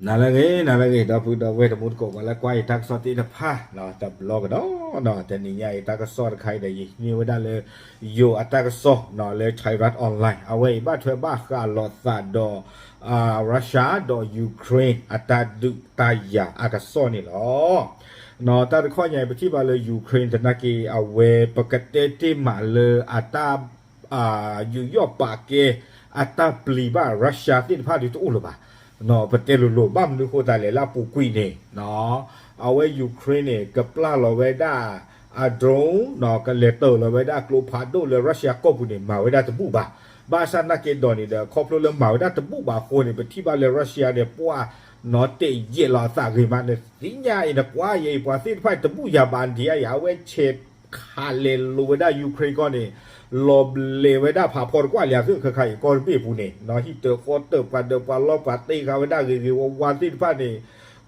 နၤလၢအဂ့ၤ နၤလၢအဂ့ၤ ဒီပုၢ်ဒီဝဲၢ်တံၤသကိး ပှၤလၢကွၢ်ယတၢ်ကစီၣ်သ့ၣ်တဖၣ် တဘျီကဒီး တနံၤညါအံၤတၢ်ကစီၣ်တခါအံၤဒီး ယဟံးန့ၢ်ဝဲဒၣ်လၢ ယိၤအတၢ်ကစီၣ်လၢ Thairath Online အဝဲအံၤဘၣ်ထွဲဘၣ်ဃးလိာ်သးဒီး Russia ဒီး Ukraine အတၢ်ဒုးတၢ်ယၤအကစီၣ်န့ၣ်လီၤ. တၢ်တခီညါအံၤ ပထံၣ်ဘၣ်လၢ Ukraine သနာ်က့ အဝဲပကတဲတ့ၢ်မးလၢအတၢ် ယူးယီၣ်ပာ်ကဲ အတၢ်ပျံၤဘၣ် Russia သ့ၣ်တဖၣ်ဒုးတအိၣ်လၢၤဘၣ်. ပတဲလိၤလိၤ ဘၣ်မနုၤဃိသတးလဲၣ် လၢအပူၤကွံာ်န့ၣ် အဝဲ Ukraine န့ၣ် ကပျၢ်လီၤဝဲဒၣ် အ drone ကလဲၤတၢၤလီၤဝဲဒၣ်ကျိဖးဒိၣ်လၢ Russia ကီၢ်ပူၤန့ၣ် မၤဝဲဒၣ်တဘူၣ်ဘၣ်. ဘၣ်ဆၣ်သနာ်က့ဒီးန့ၣ်ဒီး ခီဖျိလၢမၤဝဲဒၣ်တဘူၣ်ဘၣ်အဃိန့ၣ် ပထံၣ်ဘၣ်လၢ Russia န့ၣ် ပှၢ်နီၢ်တဲာ်ယဲာ်လီၤအသးဂ့ၤမး နသ့ၣ်ညါအံၤ နကွၢ်ယဲအံၤ ပှၤသ့ၣ်တဖၣ်တဘူၣ်ယၤဘၣ် နဒံးအါယၤ အဝဲဆဲးခးလဲၤလိာ်ဝဲဒၣ် Ukraine ကီၢ်န့ၣ် လီၤဘျဲးဝဲဒၣ်ဖးဖီတကွၢ်လၢာ်သ့ၣ် ခဲခါအံၤ ကီၢ်တဘ့ၣ်အပူၤန့ၣ် ဟံၣ်တၢၤဃီတၢၤ ပှၤဒၢးပှၤလီၢ် ပှၤတ့ၢ်ဃာ်ဝဲဒၣ်ဂ့ၤဂ့ၤဝါဝါသ့ၣ်တဖၣ်န့ၣ်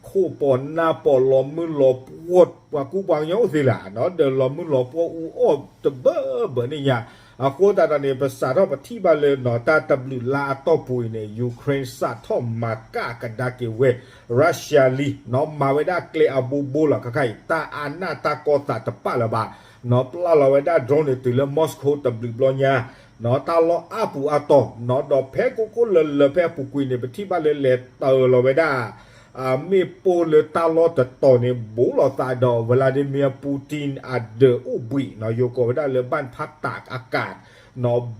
ခိၣ်ပီာ်နၢ်ပီာ် လီၤမုၢ်လီၤပှီၢ် ပှၤကူပှၤကညီအိၣ်သ့လၢၤ ဒီးလီၤမုၢ်လီၤပှီၢ်အူအီၣ်တဘၢဘၢန့ၣ်ညါ. အဃိသတးဒီးန့ၣ် ပစးထီၣ်ပထံၣ်ဘၣ်လၢ တၢ်တဘျုးလါအတီၢ်ပူၤအံၤန့ၣ် Ukraine စးထီၣ်မၤကၣ်ကဒါက့ၤဝဲ Russia လံ မၤဝဲဒၣ်ကျဲအဘိဘိလီၤ ခဲခါအံၤ တၢ်အါနၢ်တၢ်ကီသးတပာ်လၢၤဘၣ် ပျၢ်လီၤဝဲဒၣ် drone န့ၣ်တုၤလၢ Moscow တဘျုးဘျီညါ တၢ်လီၢ်အါပူၤအါတီၤ ဒီးဖဲကိးကိးလၢၤလၢၤဖဲအပူၤကွံာ်န့ၣ် ပထံၣ်ဘၣ်လၢလဲၤတၢၤလီၤဝဲဒၣ် မ့ၣ်ပိၢ်လၢတၢ်လီၢ်တတီၤန့ၣ် ဘူးလိာ်သးဒီး Vladimir Putin အဒၢးအိၣ်ဘှံး ယိၤကိးဝဲဒၣ်လၢ บ้านพักตากอากาศ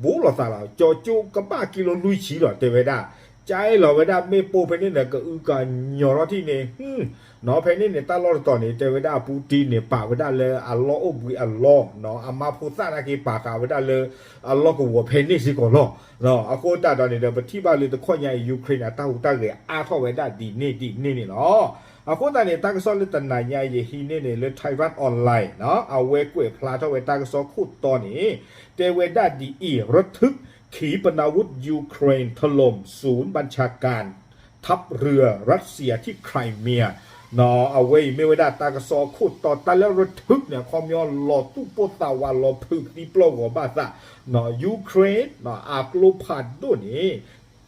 ဘူးလိာ်သးလီၤ ကၠီကၠိကဘၣ်ကံလိလွံၢ်ဆံလီၤ တဲဝဲဒၣ် ကၢလီၤဝဲဒၣ်မ့ၣ်ပိၢ်ဖဲန့ၣ်န့ၣ် ကအုကညီၤထီၣ်ထံၣ်န့ၣ် ဖဲန့ၣ်န့ၣ် တၢ်လီၢ်တတီၤန့ၣ် တဲဝဲဒၣ် Putin န့ၣ် ပာ်ဝဲဒၣ်လၢအလီၢ်အိၣ်ဘှံးအလီၢ် အမါဖိသၣ်နာ်က့ ပာ်ဃာ်ဝဲဒၣ်လၢ အလီၢ်ကဝီၤဖဲန့ၣ်စ့ၢ်ကီးလီၤ. အဃိသတးဒီးန့ၣ်ဒီး ပထံၣ်ဘၣ်လၢတခီညါအံၤ Ukraine အတၢ်ဟူးတၢ်ဂဲၤအါထီၣ်ဝဲဒၣ်ဒ်န့ၣ်ဒ်န့ၣ်န့ၣ်လီၤ. အဃိသတးန့ၣ် တၢ်ကစီၣ်လၢတနၤညါအံၤ ယဟံးန့ၢ်န့ၣ်လၢ Thairath Online အဝဲကွဲးဖျါထီၣ်ဝဲတၢ်ကစီၣ်ခိၣ်တီန့ၣ် တဲဝဲဒၣ်ဒ်အံၤ ระทึกขีปนาวุธ ยูเครนถล่มศูนย์บัญชาการทัพเรือรัสเซียที่ไครเมีย အဝဲအံၤမ့ၢ်ဝဲဒၣ်တၢ်ကစီၣ်အခိၣ်တီ တၢ်လၢရထုးန့ၣ် အခီပညီလီၤတူၢ်ပိၢ်သးဝး လီၤဖုးသံပျီၢ်ဂီၤဘၣ်သး Ukraine အကျိဖးဒိၣ်န့ၣ်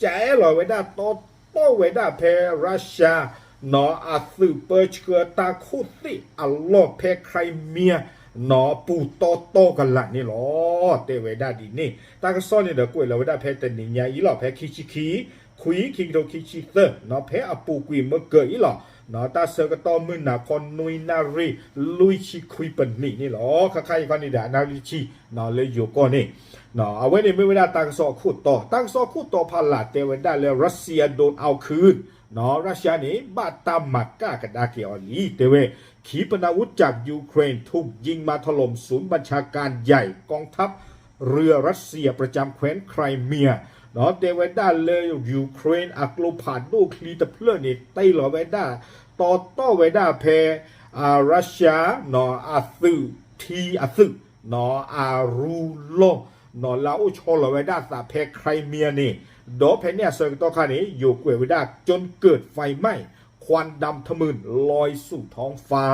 ကၢလီၤဝဲဒၣ်တီတီၢ်ဝဲဒၣ်ဖဲ Russia အသုးပၢဆှၢတၢ်ခိၣ်သ့ၣ်အလီၢ်ဖဲ Crimea ပူၤတီတီၢ်ကလာ်န့ၣ်လီၤ. တဲဝဲဒၣ်ဒ်န့ၣ် တၢ်ကစီၣ်န့ၣ်ဒီးကွဲးလီၤဝဲဒၣ်ဖဲတနံၤညါအံၤလီၤ ဖဲခံဆံခံ ခွံ ခံကထိခံဆံသၢ ဖဲအပူၤကွံာ်မ့ၢ်ကၢၤအံၤလီၤ. တၢ်ဆၢကတီၢ်မုၢ်နၤခီနွံနၣ်ရံၣ် လွံၢ်ဆံခွံပနံးန့ၣ်လီၤ. ခါခါအံၤခီန့ၣ်ဒီး အနၣ်ရံၣ်တဆံ လၢယိၤကီၢ်န့ၣ် အဝဲန့ၣ်မ့ၢ်ဝဲဒၣ်တၢ်ကစီၣ်အခိၣ်တီ တၢ်ကစီၣ်အခိၣ်တီဖးလၢ်တဲဝဲဒၣ်လၢ Russia ဒိးအီၣ်ခုၣ် Russia န့ၣ် ဘၣ်တၢ်မၤကၣ်ကဒါက့ၤအီၤလံ တဲဝဲ ขีปนาวุธจากยูเครนถูกยิงมาถล่มศูนย์บัญชาการใหญ่กองทัพเรือรัสเซียประจำแคว้นไครเมีย တဲဝဲဒၣ်လၢ Ukraine အကျိဖးဒိၣ်ချံတဖျၢၣ်န့ၣ် တ့ၢ်လီၤဝဲဒၣ် တီတီၢ်ဝဲဒၣ်ဖဲ Russia အသုးထံအသုး အရူလီၢ် လၢအအိၣ်ဆီလီၤဝဲဒၣ်သးဖဲ Crimea န့ၣ် ဒီးဖဲန့ၣ်အဆၢကတီၢ်ခါန့ၣ် ယိၤကွဲးဝဲဒၣ် จนเกิดไฟไหม้ ควันดำทะมึนลอยสู่ท้องฟ้า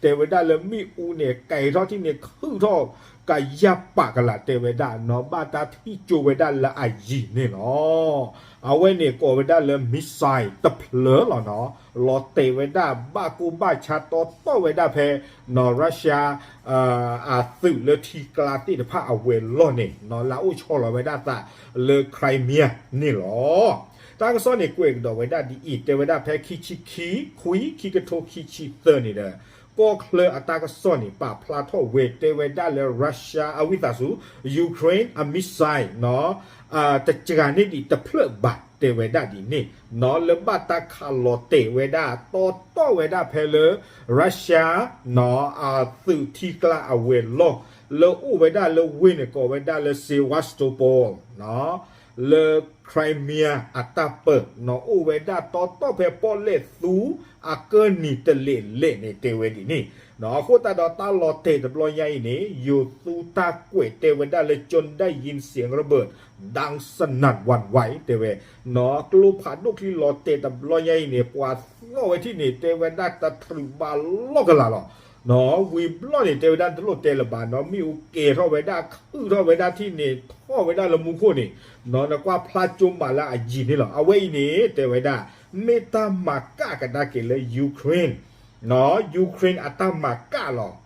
တဲဝဲဒၣ်လၢမ့ၣ်အူန့ၣ် ကဲထီၣ်ထံၣ်န့ၣ် ခုၣ်ထီၣ်ကယၢ်ပာ်ကလာ် တဲဝဲဒၣ် ဘၣ်တၢ်ထံၣ်ကၠိဝဲဒၣ်လၢအယံၤန့ၣ်လီၤ. အဝဲန့ၣ်ကိးဝဲဒၣ်လၢ missile တဖျၢၣ်လီၤနီၤ လီၤတဲာ်ဝဲဒၣ်ဘၣ်ကိၢ်ဘၣ်ဆါတီတီၢ်ဝဲဒၣ်ဖဲ နီၤ Russia အသုးလၢထံကျါသ့ၣ်တဖၣ်အဝဲၤလီၢ်န့ၣ် လၢအအိၣ်ဆီလီၤဝဲဒၣ်သးလၢ Crimea န့ၣ်လီၤ. တၢ်ကစီၣ်န့ၣ်ကွဲးကဒီးဝဲဒၣ်ဒ်အံၤ တဲဝဲဒၣ်ဖဲခံဆံခံ ခွံ ခံကထိခံဆံသၢန့ၣ်ဒီး ကီၢ်ချၢအတၢ်ကစီၣ်န့ၣ် ပာ်ဖျါထီၣ်ဝဲတဲဝဲဒၣ်လၢ Russia အဝံသးစူၤ Ukraine အ missile နီၤ တစှၤန့ၢ်ဒံးတဖျၢၣ်ဘၣ် တဲဝဲဒၣ်ဒ်န့ၣ် နီၤ လၢဘၣ်တၢ်ခးလီၤတဲာ်ဝဲဒၣ် တီတီၢ်ဝဲဒၣ်ဖဲလၢ Russia နီၤ အသုးထံကျါအဝဲၤလီၢ် လၢအိၣ်ဝဲဒၣ်လၢဝ့ၢ်န့ၣ် ကိးဝဲဒၣ်လၢ Sevastopol နီၤ လၢ Crimea အတၢ်ပၢၤ နီၤ အိၣ်ဝဲဒၣ်တီတီၢ်ဖဲပီၣ်လဲၣ်သူ အကၢၢ်နံၤတလဲးလဲးန့ၣ် တဲဝဲဒ်န့ၣ် နီၤ အဃိသတးဒီးတၢ်လီၤတဲာ်တဘျီညါအံၤန့ၣ် ယိၤသူတၢ်ကွဲးတဲဝဲဒၣ်လၢ จนได้ยินเสียงระเบิดดังสนั่นหวั่นไหว တဲဝဲ နီၤ ကျိဖးဒိၣ်ချံလီၤတဲာ်တဘျီညါအံၤန့ၣ် ပှၤသီၣ်ဝဲထံၣ်န့ၣ် တဲဝဲဒၣ်တထြူးဘၣ်လီၢ်ကလာ်လီၤ. နီၤ ဝံၤဘျီၣ်န့ၣ် တဲဝဲဒၣ်တလိၣ်တဲလၢၤဘၣ် နီၤ မ့ၣ်အူကဲထီၣ်ဝဲဒၣ် ခုၣ်ထီၣ်ဝဲဒၣ်ထံၣ်န့ၣ် ထီၣ်ဝဲဒၣ်လၢမူခိၣ်န့ၣ် နီၤ နကွၢ်ဖျါကၠိမးလၢအယံၤန့ၣ်လီၤ. အဝဲအံၤန့ၣ် တဲဝဲဒၣ် မ့ၢ်တၢ်မၤကၣ်ကဒါက့ၤလၢ Ukraine, Ukraine အတၢ်မၤကၣ်လီၤ.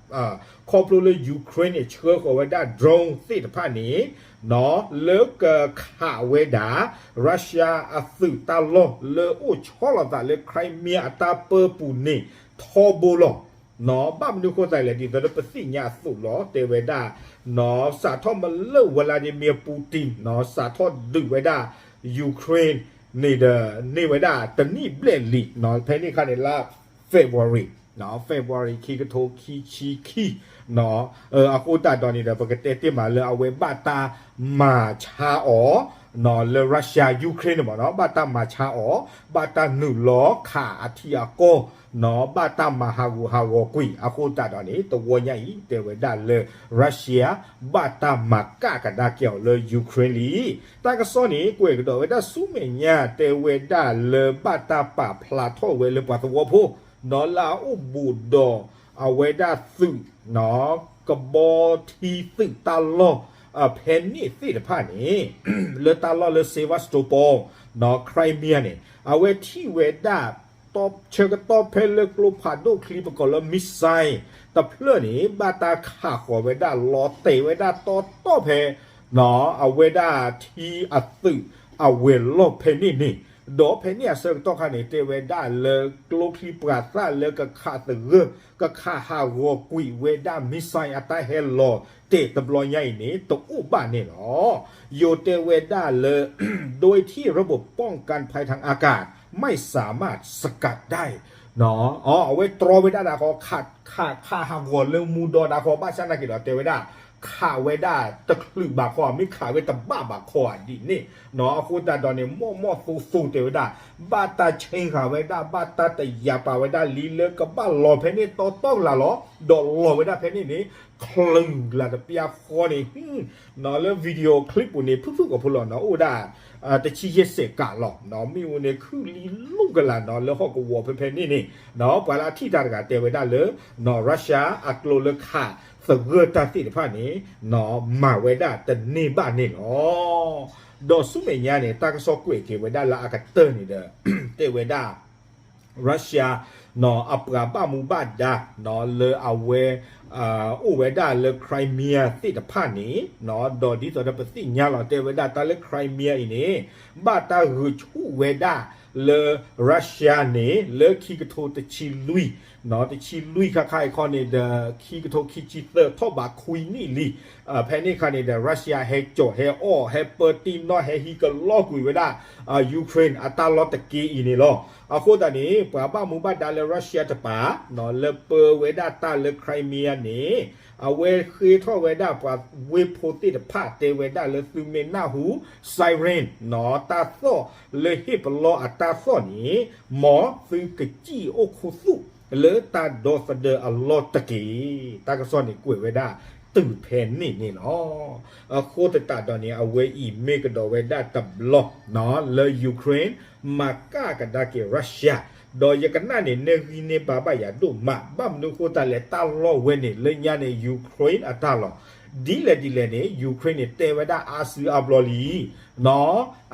ခီဖျိလၢ Ukraine န့ၣ် ဆှၢဃီၤဝဲဒၣ် drone သ့ၣ်တဖၣ်န့ၣ် လၢကခးဝဲဒၣ် Russia အသုးတၢ်လီၢ်လၢအိၣ်ဆီလီၤသးလၢ Crimea အတၢ်ပၢပူၤန့ၣ် ထီဘိလီၤ. ဘၣ်မနုၤဃိသတးလဲၣ် ဒ်သိးလၢပသ့ၣ်ညါအသိးလီၤ တဲဝဲဒၣ် စးထီၣ်မ့ၢ်လၢ Vladimir Putin စးထီၣ်ဒုးဝဲဒၣ် Ukraine န့ၣ်ဒီး န့ၢ်ဝဲဒၣ်တနံၣ်ဘျဲၣ်လံ, ဖဲန့ၣ်အခါန့ၣ်လၢ February, February ခံကထိခံဆံခံ, အဃိသတးဒီးန့ၣ်ဒီး ပကတဲတ့ၢ်မးလၢအဝဲဘၣ်တၢ်မၤဆါအီၤ လၢ Russia Ukraine န့ၣ်မ့ၢ်နီၤ ဘၣ်တၢ်မၤဆါအီၤ, ဘၣ်တၢ်နုာ်လီၤခးအထံအကီၢ်, ဘၣ်တၢ်မၤဟးဂူာ်ဟးဂီၤကွံာ်, အဃိသတးဒီးန့ၣ် တဝီညါအံၤ တဲဝဲဒၣ်လၢ Russia ဘၣ်တၢ်မၤကၣ်ကဒါက့ၤအီၤလၢ Ukraine လံ. တၢ်ကစီၣ်န့ၣ် ကွဲးကဒီးဝဲဒၣ်ဆူမဲာ်ညါ တဲဝဲဒၣ်လၢဘၣ်တၢ်ပာ်ဖျါထီၣ်ဝဲလၢပှၤသဝီဖိ ဒီးလၢအအိၣ်ဘူးဒီးအဝဲဒၣ်သုး ကဘီထံသုးတၢ်လီၢ် ဖဲန့ၣ်သ့ၣ်တဖၣ်န့ၣ် လၢတၢ်လီၢ်လၢ Sevastopol, Crimea န့ၣ် အဝဲထံၣ်ဝဲဒၣ် ဆၢကတီၢ်ဖဲလၢကျိဖးဒိၣ်ချံပကိးလၢ missile တဖျၢၣ်န့ၣ် ဘၣ်တၢ်ခးဃီၤဝဲဒၣ်လီၤတဲာ်ဝဲဒၣ်တီတီဖဲ အဝဲဒၣ်ထံအသုးအဝဲၤလီၢ်ဖဲန့ၣ်န့ၣ်, ဒီးဖဲန့ၣ်အဆၢကတီၢ်ခါန့ၣ် တဲဝဲဒၣ်လၢကျိချံပှၤသၣ်လၢကခးသဂၢၢ် ကခးဟးဂီၤကွံာ်ဝဲဒၣ် missile အတၢ်ဟဲလီၤတဲာ်တဘျီညါအံၤန့ၣ် တအိၣ်ဘၣ်န့ၣ်လီၤ. ယိၤတဲဝဲဒၣ်လၢ โดยที่ระบบป้องกันภัยทางอากาศไม่สามารถสกัดได้ အဝဲတြီဝဲဒၣ်ဒၣ်ဃီ ခးဟးဂီၤလၢမူဒီးဒၣ်ဃီ ဘၣ်ဆၣ်သနာ်က့ဒီး တဲဝဲဒၣ် ခးဝဲဒၣ်တချုးဘးခီ မ့ၢ်ခးဝဲတဘၣ်ဘးခီဧါဒ်န့ၣ်, အဃိသတးဒီးန့ၣ် မိၢ်မိၢ်သိသိတဲဝဲဒၣ် ဘၣ်တၢ်ဆ့ဃာ်ဝဲဒၣ် ဘၣ်တၢ်တယာ်ပာ်ဝဲဒၣ်လံလၢကဘၣ်လီၤဖဲန့ၣ်တီတီကလာ်လီၤ. ဒီးလီၤဝဲဒၣ်ဖဲန့ၣ်န့ၣ် ချုးကလာ်တပျၢ်ဃီန့ၣ် လၢ video clip ပူၤန့ၣ် ဖုၣ်ဖုၣ်ကိာ်ဖိလီၤနီၤ အိၣ်ဝဲဒၣ် တဆံယဲၢ်စဲးကးလီၤ. မ့ၣ်အူန့ၣ် ခုၣ်လံလူၢ်ကလာ်နီၤ လၢဟီၣ်ကဝီၤဖဲဖဲန့ၣ်န့ၣ် ပှၤလၢအထံၣ်တၢ်တဂၤတဲဝဲဒၣ်လၢ Russia အကျိလၢခးသဂၢၢ်တၢ်သ့ၣ်တဖၣ်န့ၣ် မၤဝဲဒၣ်တန့ၢ်ဘၣ်န့ၣ်လီၤ. ဒီးဆူမဲာ်ညါန့ၣ် တၢ်ကစီၣ်ကွဲးက့ၤဝဲဒၣ်လၢအကတၢၢ်န့ၣ်ဒီး တဲဝဲဒၣ် Russia အပှၤဘၣ်မူဘၣ်ဒါ လၢအဝဲ အိၣ်ဝဲဒၣ်လၢ Crimea သ့ၣ်တဖၣ်န့ၣ် ဒီးဒ်သိးဒီးပသ့ၣ်ညါလီၤ တဲဝဲဒၣ်တၢ်လၢ Crimea အံၤန့ၣ် ဘၣ်တၢ်ဂုာ်ဆူၣ်ဝဲဒၣ်လၢ Russia န့ၣ် လၢခံကထိတဆံလွံၢ် တဆံလွံၢ်ခါခါအံၤခီန့ၣ်ဒီး ခံကထိခံဆံသၢ ထီၣ်ဘးခွံနံၣ်လံ. ဖဲန့ၣ်အခါန့ၣ်ဒီး Russia ဟဲကၠီၤဟဲအီၣ် ဟဲပၢတံၢ်နီၣ် ဟဲဟံးကလီကွံာ်ဝဲဒၣ် Ukraine အတၢ်လီၢ်တက့ၢ်အံၤန့ၣ်လီၤ. အဃိသတးန့ၣ် ပှၤဘၣ်မူဘၣ်ဒါလၢ Russia တပၤ လၢပၢဝဲဒၣ်တၢ်လၢ Crimea န့ၣ် အဝဲဃ့ထီၣ်ဝဲဒၣ်ပှၤဝ့ၢ်ဖိသ့ၣ်တဖၣ် တဲဝဲဒၣ်လၢသုမ့ၢ်နၢ်ဟူ siren တၢ်သီၣ်လၢဟ့ၣ်ပလီၢ်အတၢ်သီၣ်န့ၣ် မ်သုကစံၣ်အိၣ်ခူသူၣ် လၢတၢ်ဒီသဒၢအလီၢ်တက့ၢ်. တၢ်ကစီၣ်န့ၣ်ကွဲးဝဲဒၣ်တုၤဖဲန့ၣ်န့ၣ်လီၤ. အဃိသတးဒီးန့ၣ် အဝဲအံၤမ့ၢ်ကဒီးဝဲဒၣ်တဘျီ လၢ Ukraine မၤကၣ်ကဒါက့ၤ Russia ဒီးယကနၣ်န့ၣ် နဲၣ်ဂံၢ်န့ၢ်ဘါဘၣ်ယၤဒိၣ်မး ဘၣ်မနုၤအဃိသတးလဲၣ် တၢ်လီၢ်ဝဲန့ၣ် လၢညါန့ၣ် Ukraine အတၢ်လီၢ် ဒ်လဲၣ်ဒ်လဲၣ်န့ၣ် Ukraine န့ၣ် တဲဝဲဒၣ်အါစုအါဘျီလံ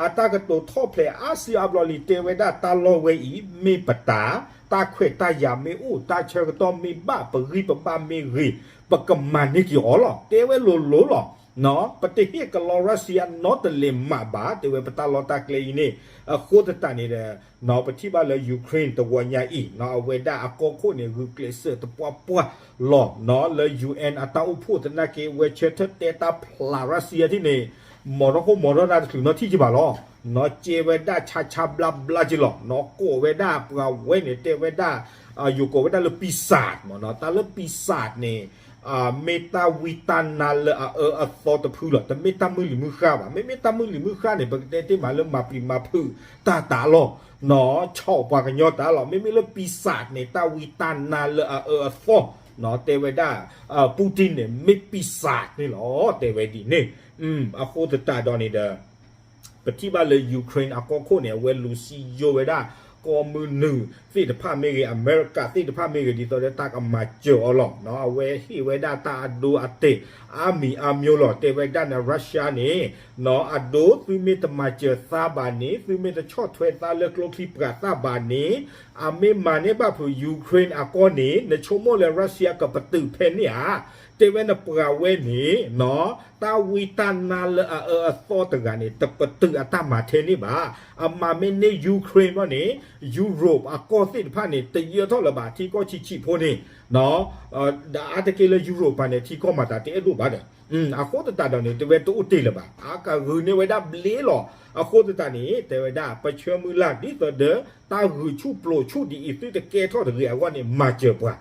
အတၢ်ကတိၤထီၣ်ဖျဲးအါစုအါဘျီလံ တဲဝဲဒၣ်တၢ်လီၢ်ဝဲအံၤ မ့ၢ်ပတၢ် တၢ်ခွဲးတၢ်ယာ်မ့ၢ်အိၣ် တၢ်ဆၢကတီၢ်မ့ၢ်ဘၣ် ပဂံၢ်ပဘါမ့ၢ်ဂ့ၤ ပကမၤန့ၢ်က့ၤအီၤလီၤ တဲဝဲလိၤလိၤလီၤ. ပတဟ့ၣ်ကလီ Russia နီတလဲၤမးဘၣ် တဲဝဲပတၢ်လီၢ်တၢ်ကျဲအံၤန့ၣ် အဃိသတးန့ၣ်ဒီး ပထံၣ်ဘၣ်လၢ Ukraine တဝီညါအံၤ အဝဲဒၣ်အကီၢ်ခိၣ်န့ၣ် ဂုာ်ကျဲးစၢးတပှၢ်ပှၢ်လီၤ လၢ UN အတၢ်အိၣ်ဖှိၣ်သနာ်က့ ဝဲဆၢထၢၣ်တဲတၢ်ဖျး Russia ထံၣ်န့ၣ် မီၤထီၣ်ခိၣ်မီၤထီၣ်တၢ်တချုးနီထံၣ်က့ၤဘၣ်လီၤ. ကဲဝဲဒၣ်ဆါဆါဘျါဘျါက့ၤလီၤ ကိးဝဲဒၣ်ပှၤဝဲန့ၣ် တဲဝဲဒၣ် ယိၤကိးဝဲဒၣ်လၢ ပံစၢ် တၢ်လၢ ပံစၢ် န့ၣ် မ့ၢ်တၢ်ဝံတၢ်နါလၢအအၢအသီတဖုလီၤ တမ့ၢ်တၢ်မုၢ်လံၤမုၢ်ဃၢ်ဘၣ် မ့မ့ၢ်တၢ်မုၢ်လံၤမုၢ်ဃၢ်န့ၣ် ပကတဲတ့ၢ်မးလၢမၤပျံၤမၤဖုးတၢ်တၢ်လီၤ ဆီၣ်ပှၤကညီတၢ်လီၤ မ့မ့ၢ်လၢ ပံစၢ် န့ၣ် တၢ်ဝံတၢ်နါလၢအအၢအသီ တဲဝဲဒၣ် Putin န့ၣ် မ့ၢ် ပံစၢ် န့ၣ်လီၤ တဲဝဲဒ်န့ၣ် အဃိသတးဒီးန့ၣ်ဒီး ပထံၣ်ဘၣ်လၢ Ukraine အကီၢ်ခိၣ်န့ၣ် အဝဲလူၤစံယိၤဝဲဒၣ် ကီၢ်မုၢ်နုာ်သ့ၣ်တဖၣ်မ့ၢ်ဂ့ၤ အမဲရကၤသ့ၣ်တဖၣ်မ့ၢ်ဂ့ၤ ဒ်သိးဒီးတၢ်ကမၤစၢၤအီၤလီၤ. အဝဲဟ့ၣ်ဝဲဒၣ်တၢ်အဒိအတဲာ် အါမံၤအါမျိုးလီၤ. တဲဝဲဒၣ်န့ၣ် Russia န့ၣ် အဒိ သုမ့ၢ်တမၤစၢၤသးဘၣ်န့ၣ် သုမ့ၢ်တဆီၣ်ထွဲသးလၢကျိချံပှၤသၣ်ဘၣ်န့ၣ် အမ့ၢ်မၤန့ၢ်ဘၣ်ဖုး Ukraine အကီၢ်န့ၣ် နဆိကမိၣ်လၢ Russia ကပတုာ်ဖဲန့ၣ်ဧါ. တဲဝဲန့ၣ် ပှၤဝဲန့ၣ် တၢ်ဝံတၢ်နါလၢအအၢအသီတဂၤန့ၣ် တပတုာ်အတၢ်မၤထဲန့ၣ်ဘၣ်. အမၤမ့ၢ်န့ၢ် Ukraine ဘၣ်န့ၣ် Europe အကီၢ်သ့ၣ်တဖၣ်န့ၣ် တယၢထီၣ်လၢၤဘၣ် ထံကီၢ်ဆံးဆံးဖိန့ၣ် ဒီးအါတက့ၢ်လၢ Europe ပၤန့ၣ် ထံကီၢ်မၤသးတအဲၣ်ဒိၣ်ဘၣ်ဒီး အဃိသတးဒီးန့ၣ် တဲဝဲတအိၣ်တ့ၢ်လၢၤဘၣ် အကဂုာ်န့ၢ်ဝဲဒၣ်ဘျ့လီၤ. အဃိသတးန့ၣ် တဲဝဲဒၣ် ပဆၢမုၢ်လၢ်ဒ်သိးဒီး တၢ်ဂုာ်ဆူၣ်ပျိးဆူၣ်ဒ်အံၤ သုတကဲထီၣ်တဂ့ၤအဂီၢ်န့ၣ် မၤစၢၤပှၤ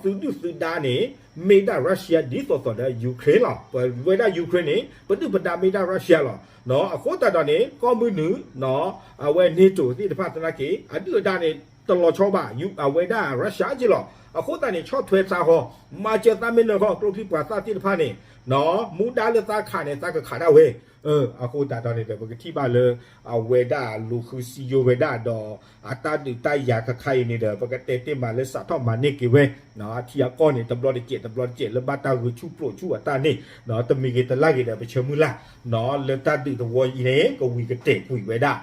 သုဒုၣ်သုဒါန့ၣ် မ့ၢ်ဒၣ် Russia ဒ်သိးသိးဒီး Ukraine လီၤ. ပဝဲဒၣ် Ukraine န့ၣ် ပဒုၣ်ပဒါမ့ၢ်ဒၣ် Russia လီၤ. အဃိသတးဒီးန့ၣ် ကီၢ်မုၢ်နုာ် အဝဲ NATO သ့ၣ်တဖၣ်သနာ်က့ အဒုၣ်အဒါန့ၣ် တလီၤဆီဘၣ် အဝဲဒၣ် Russia က့လီၤ. အဃိသတးန့ၣ် ဆီၣ်ထွဲသးဃီ မၤစၢၤသးမ့ၢ်နၢၤဃီ ကျိချံပှၤသၣ်သ့ၣ်တဖၣ်န့ၣ် မူဒါလၢသးခးန့ၣ် သးကခးဒၣ်ဝဲ အဃိသတးဒီးန့ၣ်ဒီး ပကထံၣ်ဘၣ်လၢ အဝဲဒၣ်လူၤဃုစံယိဝဲဒၣ်ဒီး အတၢ်ဒုးတၢ်ယၤခါခါအံၤန့ၣ်ဒီး ပကတဲတ့ၢ်မးလၢစးထီၣ်မၤန့ၢ်က့ၤဝဲ အထံအကီၢ်န့ၣ် တဘျီတစဲး တဘျီတစဲး လၢဘၣ်တၢ်ဂုာ်ဆူၣ်ပျိးဆူၣ်အတၢ်န့ၣ် တမံၤဂ့ၤတလၢ်ဂ့ၤဒီး ပဆၢမုၢ်လၢ် လၢတၢ်ဒုးတဝီအံၤန့ၣ် ကဝံၤကတဲာ်ကွံာ်ဝဲဒၣ်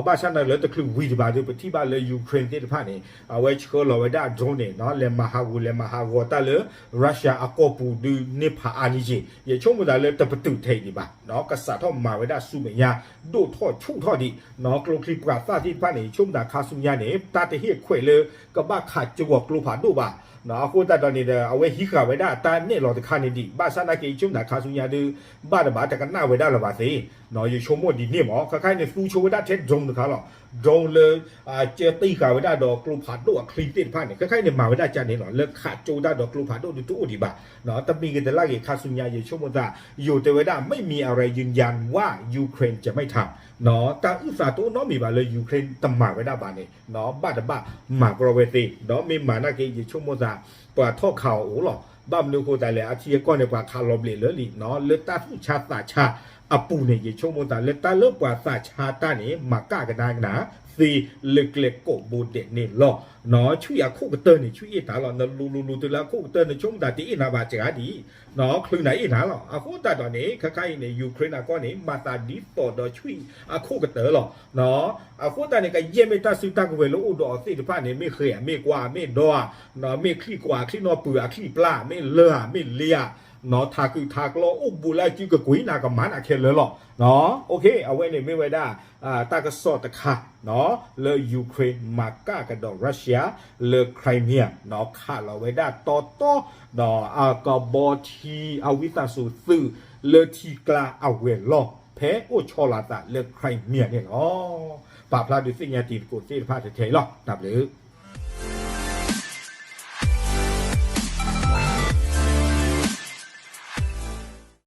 ဘၣ်ဆၣ်န့ၣ်လၢတချုးဝံၤဒံးဘၣ်ဒီး ပထံၣ်ဘၣ်လၢ Ukraine သ့ၣ်တဖၣ်န့ၣ် အဝဲဆှၢလီၤဝဲဒၣ် drone န့ၣ် လဲၤမၤဟးဂီၤ လဲၤမၤဟးဂီၤတၢ်လၢ Russia အကီၢ်ပူၤဒုးန့ၢ်ဖးအါန့ၣ်က့ ယဆိကမိၣ်သးလၢတပတုာ်ထဲအံၤဒံးဘၣ် ကစးထီၣ်မၤဝဲဒၣ်ဆူမဲာ်ညါ ဒိၣ်ထီၣ်ဆူၣ်ထီၣ်ဒံး ကျိချံပှၤသၣ်သ့ၣ်တဖၣ်န့ၣ် ယဆိကမိၣ်သးခါဆူညါန့ၣ် တၢ်တဟ့ၣ်ခွဲးလၢ ကဘၣ်ခးကၠိအီၤကျိဖးဒိၣ်ဘၣ် အဃိသတးဒီးန့ၣ်ဒီး အဝဲဟံးဃာ်ဝဲဒၣ်တၢ်နဲၣ်လီၤတခါန့ၣ်ဒံး ဘၣ်ဆၣ်သနာ်က့ ယဆိကမိၣ်သးခါဆူညါဒုး ဘၣ်တဘၣ်တကနၣ်ဝဲဒၣ်လၢၤဘၣ်သ့ ယဆိကမိၣ်ဒ်န့ၣ်မး ခဲခါအံၤန့ၣ် သူဆိဝဲဒၣ်ထဲ drone တခါလီၤ drone လၢ ကၢတံၢ်ဃာ်ဝဲဒၣ်ဒီးကျိဖးဒိၣ်အချံသ့ၣ်တဖၣ်န့ၣ် ခဲခါအံၤန့ၣ် မၤဝဲဒၣ်ကန့ၣ်လီၤ လၢခးကၠိတၢ်ဒီးကျိဖးဒိၣ်ဒုးတအိၣ်ဒံးဘၣ် တမံၤဂ့ၤတလၢ်ဂ့ၤခါဆူညါ ယဆိကမိၣ်သး ယိၤတဲဝဲဒၣ် ไม่มีอะไรยืนยันว่า Ukraine จะไม่ทำ တၢ်အုၣ်သးတအိၣ်နီတမံၤဘၣ်လၢ Ukraine တမၤဝဲဒၣ်ဘၣ်န့ၣ် ဘၣ်တဘၣ်မၤကြီဝဲသ့ ဒီးမ့ၢ်မၤနာ်က့ ယဆိကမိၣ်သး ပှၤထီၣ်ခးအီၤအိၣ်လီၤ ဘၣ်မနုၤအဃိသတးလဲၣ် အထံအကီၢ်န့ၣ် ပှၤခးလီၤဘျဲးလၢလံ လၢတၢ်သူၣ်ဆါသးဆါအပူၤန့ၣ် ယဆိကမိၣ်သးလၢတၢ်လၢပှၤသးဆါတၢ်န့ၣ် မၤကၣ်ကဒါကနၤသ့လၢကျဲကိးဘိဒဲးန့ၣ်လီၤ ဆွံၣ်အခိၣ်ကတၢၢ်န့ၣ် ဆွံၣ်အ့ၣ်တၢ်လီၤ နလူၤလူၤလူၤတုၤလၢအခိၣ်ကတၢၢ် နဆိကမိၣ်သးတအ့ၣ်နၤဘၣ်စှၤဒံး ချုးနၤအ့ၣ်နၤလီၤ အဃိသတးဒီးန့ၣ် ခဲခါအံၤန့ၣ် Ukraine အကီၢ်န့ၣ် မၤသးဒ်သိးဒီးဆွံၣ်အခိၣ်ကတၢၢ်လီၤ အဃိသတးန့ၣ် ကယဲၢ်မ့ၢ်တၢ်စုတၢ်ကဝဲၤလၢအိၣ်ဒီးအီၤသ့ၣ်တဖၣ်န့ၣ် မ့ၢ်ဃဲၤ မ့ၢ်ကွၢ် မ့ၢ်ဒီး မ့ၢ်ချံၣ်ကွၢ် ချံၣ်နီၢ်ပၢၤ အချံၣ်ပျၢ် မ့ၢ်လၢဧါ မ့ၢ်လ့ဧါ ထးကုးထးကျီအိၣ်ဘူးလၢအစုကကွံာ်နၤကမၤနၤခဲလၢာ်လီၤ အဝဲန့ၣ်မ့ၢ်ဝဲဒၣ် တၢ်ကစီၣ်တခါ လၢ Ukraine မၤကၣ်ကဒီး Russia လၢ Crimea ခးလီၤဝဲဒၣ်တီတီ ဒီးအကဘီထံအဝံသးစူၤသုးလၢထံကျါအဝဲၤလီၢ် ဖဲအိၣ်ဆီလီၤအသးလၢ Crimea န့ၣ်လီၤ. ပာ်ဖျါဒုးသ့ၣ်ညါတံၤသကိးသ့ၣ်တဖၣ်ထဲထဲအံၤလီၤ. တၢ်ဘျုး